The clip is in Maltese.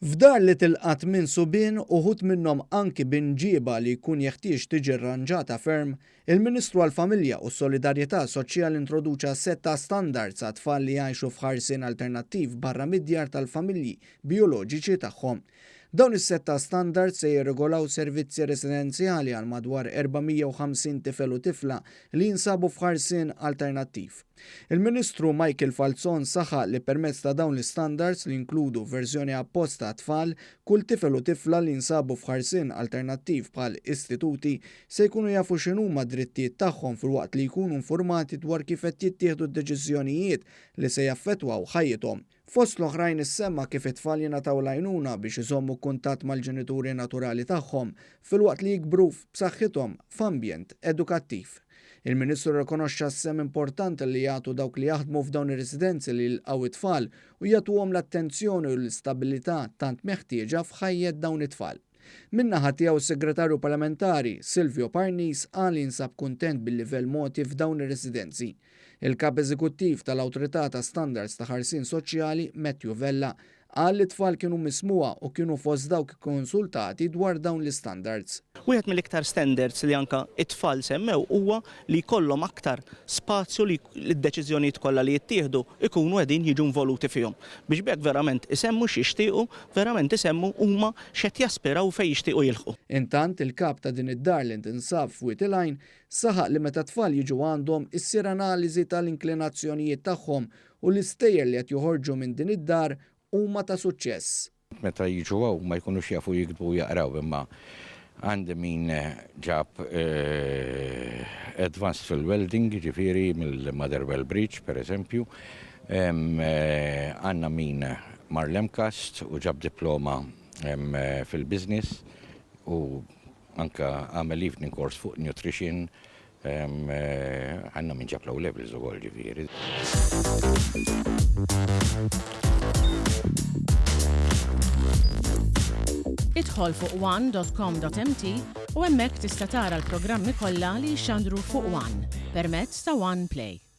F'dar li tilqa' tminn subien, uħud minnhom anki b'imġieba li jkun jeħtieġ tiġi rranġata ferm, il-Ministru għall-Familja u s-Solidarjetà Soċjali introduċa sett ta' standards għat-tfal li jgħixu f'ħarsien alternattiv barra mid-djar tal-familji bijoloġiċi tagħhom. Dawn is-sett ta' standards se jirregolaw servizzi residenzjali għal madwar 450 tifel u tifla li jinsabu f'ħarsien alternattiv. Il-Ministru Michael Falzon saħaq li permezz ta' dawn l-istandards li jinkludu verżjoni apposta għat-tfal, kull tifel u tifla li jinsabu f'ħarsien alternattiv bħal istituti se jkunu jafu x'inhuma d-drittijiet tagħhom filwaqt li jkunu infurmati dwar kif qed jittieħdu d-deċiżjonijiet li se jaffettwaw ħajjithom. Fost l-oħrajn issemma kif it-tfal jingħataw l-għajnuna biex iżommu kuntatt mal-ġenituri naturali tagħhom filwaqt li jikbru b'saħħithom f'ambjent edukattiv. Il-Ministru rrikonoxxa s-sehem importanti li jagħtu dawk li jaħdmu f'dawn ir-residenzi li jilqgħu t-tfal u jagħtuhom l-attenzjoni u l-istabilità tant meħtieġa f'ħajjet dawn it-tfal. Min-naħa tiegħu s-Segretarju Parlamentari, Silvio Parnis qal li jinsab kuntent bil-livell mogħti f'dawn ir-residenzi. Il-Kap Eżekuttiv tal-Awtorità ta' Standards ta' Ħarsien Soċjali, Matthew Vella, qal li t-tfal kienu mismugħa u kienu fost dawk ikkonsultati dwar dawn l-istandards. Wieħed mill-iktar standards li anke t-tfal semmew huwa li jkollhom aktar spazju li d-deċiżjonijiet kollha li jittieħdu jkunu qegħdin jiġu involuti fihom. Biex b'hekk verament isemmu x'jixtiequ, verament isemmu huma x'qed jaspiraw u fejn jixtiequ jilħqu. Intant, il-Kap ta' din id-dar li tinsab f'Wied il-Għajn Saħaq li meta t-tfal jiġu għandhom, issir analiżi tal-inklinazzjonijiet tagħhom u l-istejjer li qed joħorġu minn din id-dar huma ta' suċċess. Meta jiġu hawn ma jkunux jafu jiktbu u jaqraw imma għandi min ġab advanced fil-welding, jiġifieri mill-Motherwell Bridge pereżempju. Għandna min mar l-MCAST u ġab diploma fil-business u Anke għamel evening course fuq nutrition, għandna min ġab l-O levels ukoll ġifieri. Idħol fuq one.com.mt u hemmhekk tista' tara l-programmi kollha li jixxandru fuq One permezz ta' One Play.